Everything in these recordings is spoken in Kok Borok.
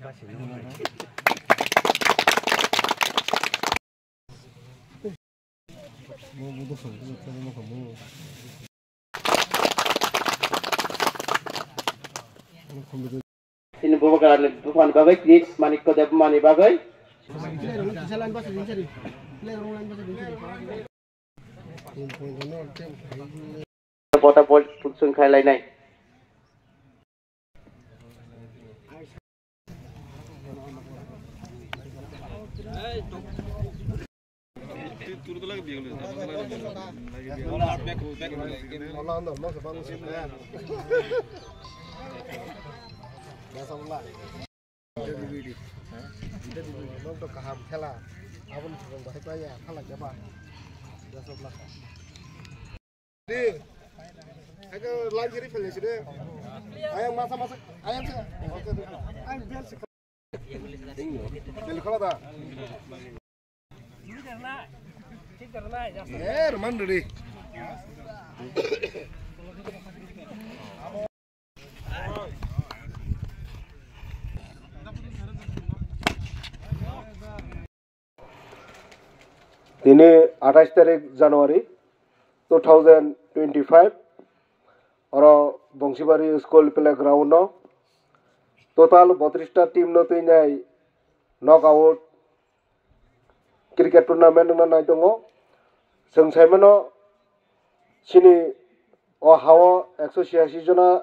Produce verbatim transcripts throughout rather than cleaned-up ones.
Chini bubagrani buphani bagwi Chris Manikya Debbarmani bagwi. Bota bol putsung khai lainai. Kaham khela, aboni sukang bahai paya, phalak jaba. Jasok laka. Di, aka line jiri phele sini. Ayang masa masa, ayang sih. Ayang bel sih. Bel khala da. Eh, Roman Duri. Tini athais tarik January two thousand twenty-five, oro Bongsibari School Playground no total botris ta team no twinai knockout cricket tournament wngna nai tongo. Chwng sai mano, chini o hao ekso chiyasi jona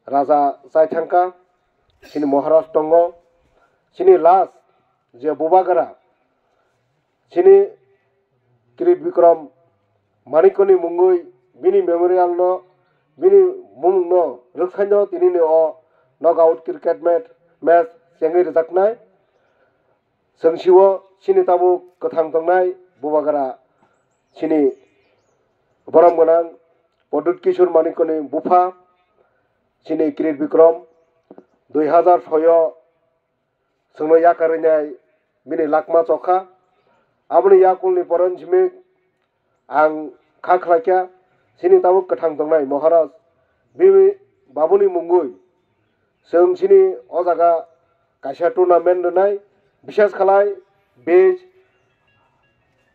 raja chai thangkha, chini Maharaj tongo, chini last je bubagra, chini Kirit Bikram Manikya ni mungwi bini memorial no, bini mung no rwksaino tinini o knockout cricket match, match chengwi rwjaknai. Chwng sio chini tabuk kwthang tongnai bubagra chini borom gwnang Pradyut Kishore Manikya ni bupha chini Kirit Bikram dui hazar soi o chwngno yakarwi nai bini lakma chokha. Aboni yakulni poron simi ang kha khlaikha, chini tabuk kwthang tongnai Maharaj bini babuni mungwi chwng chini o jaga kaisa tournament rwnai, bishes khalai base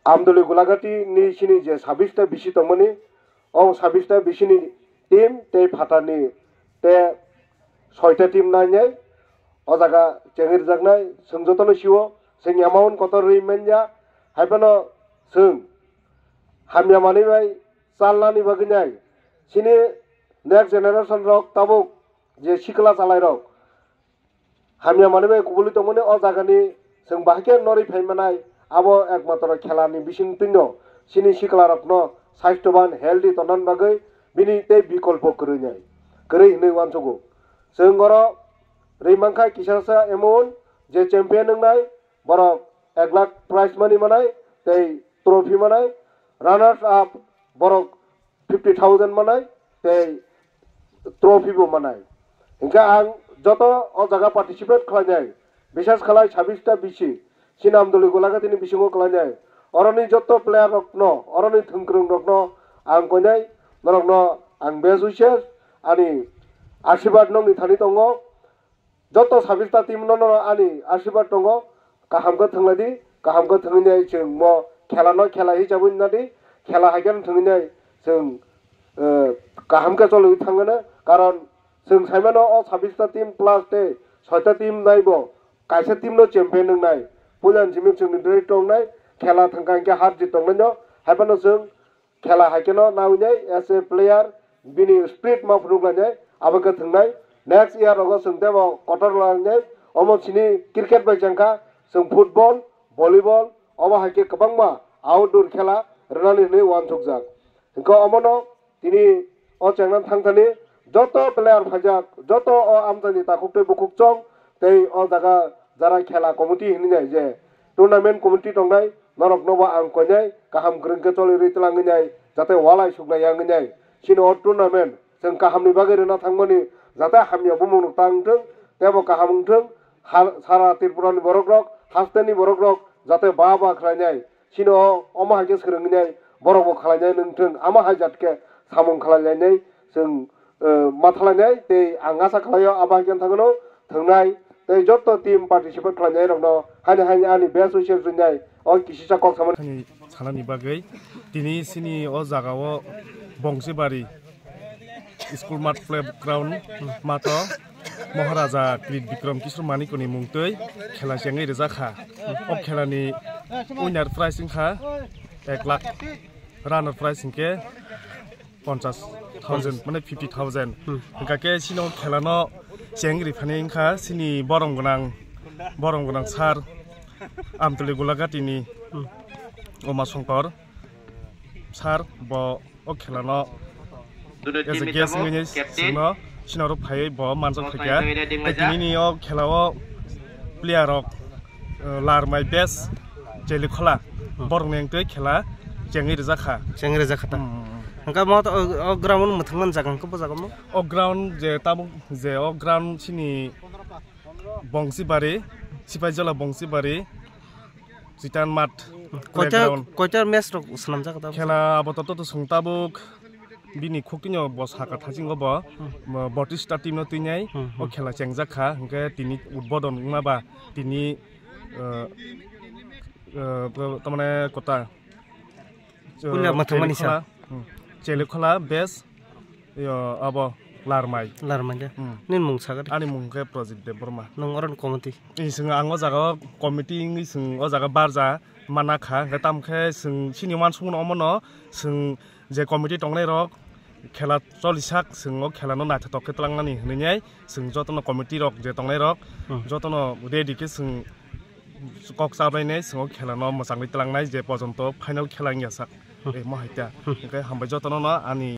Amdoli Gulagati ni chini je sabis ta bisi tongmani, o sabis ta bisi ni team tei phatar ni te soita team nainai o jaga chengwi rwjaknai. Chwng jotono sio, chwng amount kotor rwi manya, hai phano chwng hamya manwi bai chalnani bagwi nai. Chini next generation rok tabuk je sikla chalai rok hamya manwi bai kubulwi tongmani o jagani chwng bahai khe norwi phai manai, abo ekmatro khelani bising twino chini sikla rokno sasthoban healthy tongna bagwi bini tei bikolpo kwrwi nai, kwrwi hinwi uansugo. Chwng oro rwi mankha kisasa amount, je champion wngnai borok ek lakh prize money manai tei trophy manai, runners up borok fifty thousand manai tei trophy bo manai. Hinkhe ang joto o jaga participate khlainai, bishes khalai sabis ta bisi, chini Amdoli Gulagati ni bisingo khlainai, oroni joto player rokno, oroni thwngkwrwng rokno ang koinai, norokno ang best wishes, ani asirwad nokni thani tongo. Joto sabis ta team no, no ani asirwad tongo, kaham khe thwnglaidi, kaham khe thwngwi nai chwng mo khela no khela hisabwi nadi, khela hai khe thwngwi nai chwng, eh, kaham khe choliwi thangano, karon chwng sai mano o sabis ta team plus tei soita team nai bo kaisa team no champion wngnai, puila ni simi chwngni dwrwi tongnai, khela thangkha hinkhe har jit tongnaino, hai phano chwng khela hai kheno nawi nai as a player bini spirit ma phunuk lai nai, abo khe thwngnai. Next year rogo chwng tebo kotor lai nai, omo chini cricket bai chengkha, chwng football, volleyball, obo hai khe kwbangma outdoor khela rwnani hinwi uansukjak. Hinkhe omono tini o chengna thangthani joto player phaijak, joto o amchaini takhuk tei bukhuk chong tei o jaga jara khela committee hinwi nai je tournament committee tongnai, norokno bo ang koinai kaham kwrwng khe choli rwi twlangwi nai, jate walai suknai yangwi nai. Chini o tournament chwng kahamni bagwi rwna thangmani, jate hamya bumung rok tang wngthwng, teibo kaham wngthwng, ha-, sara Tripura ni borok rok, haste ni borok rok jate ba ba khlai nai. Chini o omo hai khe swrwngwi nai, borok bo khlai nai wngthwng, amo hai jat khe samung khlai lai nai chwng, eh, ma thalai nai, tei ang asa khlai o abo hai khe thangno thwngnai. Tei joto team participate khlainai rokno hani hani ani best wishes rinai o kisisa kok samani. Hani sanani bagwi tini sini o jaga o Bongsibari School Mart Playground matho Maharaja Kirit Bikram Kishore Manikoni mungtwi khela chengwi rijak kha. O khelani winner prize wngkha ek lakh, runner prize hinkhe ponchas thousand, mane fifty thousand. Hmm. Hingkha khe sino khelano cheng ri phani wngkha sini borom gwnang, borom gwnang sir Amtuli Gulagati ni, hmm, Oma Songkor sir, bo o khelano as a guest wngwi sino, sino rok phaiwi bo manjak phaikha. Tei tini ni o khelao player rok, eh, Larmai best Chelikhola, hmm, borok ni wngtwi khela chengwi rijak kha. Chengwi rijak kha ta? Hmm, hmm, hmm. Hingkha mo to o, o ground mwthangmani jaga hingkha bo jaga mo? O ground je tabuk je o ground sini Bongsibari, Sipaijala Bongsibari, Chitan Mat. Koita, playground. Koita match rok swnamjak ta? Khela abo to, to, to swng tabuk bini khuktinio bo saka thasingo bo, hmm, bo Batista team no twinai, hmm, o, hmm, khela chengjak kha, hingkhe tini udbodon wngma ba tini, eh, eh, tamane kota, eh, puila mwthangmani sa? Chelikhola, hmm, Chelikhola best, yo, abo Larmai. Larmai de. Hmm. Nini mung saga de? Ani mung khe Projit Debbarma. Nwng oro ni committee? Ee, chwng ang o jaga o committee wngwi chwng o jaga barja mana kha, hwnkhe tamo khe chwng chini uansukmano omono chwng je committee tongnai rok khela cholisak, chwng o khela no naithotok khe twlangnani hwnwi chwng jotono committee rok je tongnai rok, hmm, jotono ready khe chwng kok chabainai, chwng o khela no mwchangwi twlangnai je pojonto final khela wngya sak. Hmm. Eh, mo hai ta. Hmm. Hwnkhe hambai jotono no ani